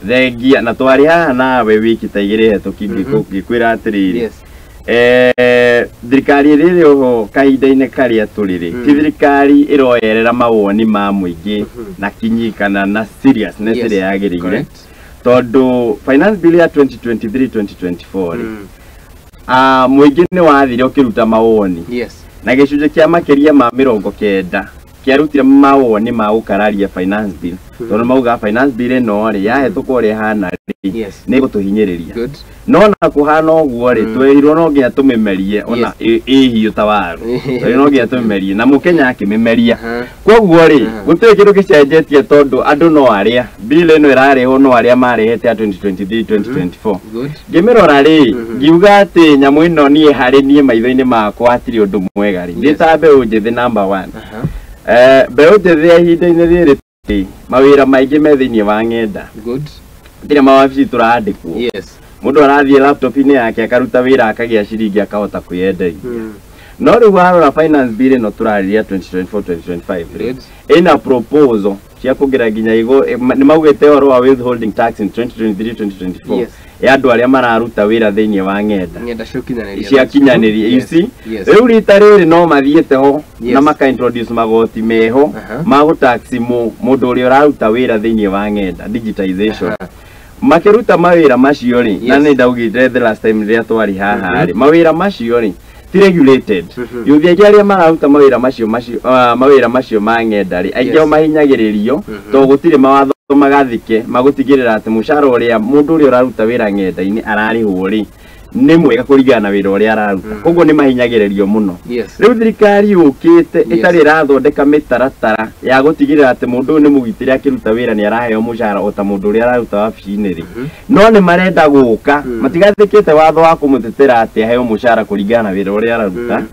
Thengia na twarĩ haha nawe wiki ta 2 hetũki, ngĩkwĩra atĩrĩrĩ, thirikari ĩrĩa ĩrĩ oho kahinda-inĩ karĩa tũrĩ rĩ, ti thirikari ĩroerera mawoni ma mũingĩ na kinyi kana na seriousness ĩrĩa yagĩrĩire, tondũ finance bill ya 2023 2024 rĩ, mũingĩ nĩ wathire ũkĩruta mawoni, na gĩcunjĩ kĩa makĩria ma 90 kĩarutire mawoni ma gũkararia finance bill, tondũ mauga finance bill ĩno rĩ, yahetũka ũrĩa ĩhana rĩ, nĩ ĩgũtũhinyĩrĩria. No na kũhana ũguo rĩ, twerirwo no nginya tũmĩmerie ona ĩ hiũ ta waru. Twerirwo no nginya tũmĩmerie, na mũkenya akĩmĩmeria. Koguo rĩ, gũtirĩ kĩndũ gĩcenjetie, tondũ andũ no arĩa bill ĩno ĩrarehwo no arĩa marehete ya 2023 2024. Ngĩmĩrora rĩ, ngiuga atĩ nyamũ ĩno, niĩ harĩ niĩ maitho-inĩ makwa hatirĩ ũndũ mwega rĩ, ndĩ ta mbeũ njĩthĩ number one. Mbeũ njĩthĩ ya ihinda-inĩ rĩrĩ rĩ, mawĩra maingĩ me thĩinĩ wa ng'enda. Hatirĩ mawabici tũrandĩkwo. Mũndũ arathiĩ laptop-inĩ yake, akaruta wĩra, akagĩa ciringi, akahota kwĩyenderia. No rĩu warora finance bill ĩno tũrarĩria 2024 2025 rĩ, ĩna proposal cia kuongerera nginya igo nĩ maugĩte ũhoro wa withholding tax in 2023 2024 ya andũ arĩa mararuta wĩra thĩinĩ wa ng'enda ng'enda cia ũkinyanĩria. Cia kinyanĩria, you see. Rĩu rita rĩrĩ no mathiĩte ho na maka introduce magoti meho ma gũtax mũndũ ũrĩa ũraruta wĩra thĩinĩ wa ng'enda, digitization. Makĩruta mawĩra macio rĩ, na nĩ ndaugĩte the last time rĩrĩa twarĩ haha rĩ, mawĩra macio rĩ ti regulated. Yuthi aingĩ arĩa mararuta mawĩra macio ma ng'enda rĩ, aingĩ ao mahinyagĩrĩrio, tondũ gũtirĩ mawatho magathike magũtigĩrĩra atĩ mũcara ũrĩa mũndũ ũrĩa ũraruta wĩra ng'enda-inĩ ararĩhwo rĩ, nĩ mwega kũringana na wĩra ũrĩa araruta. Koguo nĩ mahinyagĩrĩrio mũno. Rĩu thirikari yũkĩte ĩtarĩ ĩrathondeka mĩtaratara ya gũtigĩrĩra atĩ mũndũ ũyũ nĩ mũgitĩre, akĩruta wĩra nĩ araheo mũcara o ta mũndũ ũrĩa araruta wabici-inĩ rĩ. No nĩ marenda gũka matigathĩkĩte watho wa kũmũtetera atĩ aheo mũcara kũringana na wĩra ũrĩa araruta.